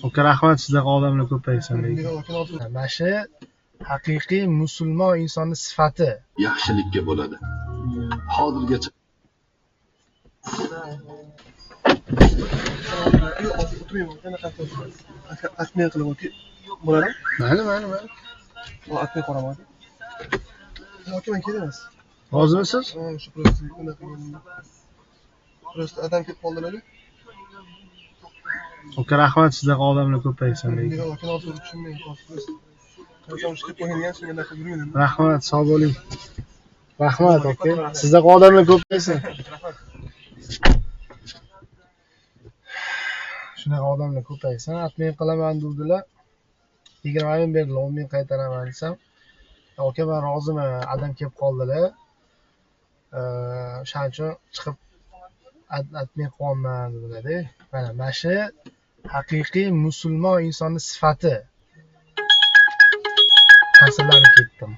Aka, rahmat, sizdaqa odamlar ko'paysin lekin. Mana shu haqiqiy musulmon insonni sifati. Yaxshilikka bo'ladi. Hozirgacha Atmay qilib aka bo'ladimi? Mayli, mayli, mayli. Atmay qoraman aka. Aka, men kerak emas. Rozimisiz? Ha, shu просто unaqa просто adam kelib qoldilar. Aka, rahmat, sizdaqa odamlar ko'paysin lekin. Aka, noto'g'ri tushunmang. Qachon ishga qo'ygan shunga unaqa yurmayman. Rahmat, sog' bo'ling. Rahmat, aka. Sizdaqa odamlar ko'paysin. Shunaqa odamlar ko'paysin. Atmen qilaman dedilar. 20 ming berdilar, 10 ming qaytaraman desam, aka men roziman, adam kelib qoldilar. O'shaning uchun chiqib atmen qilyapman dedilar-da. Mana shu haqiqiy musulmon insonni sifati. Ta'sirlanib ketdim.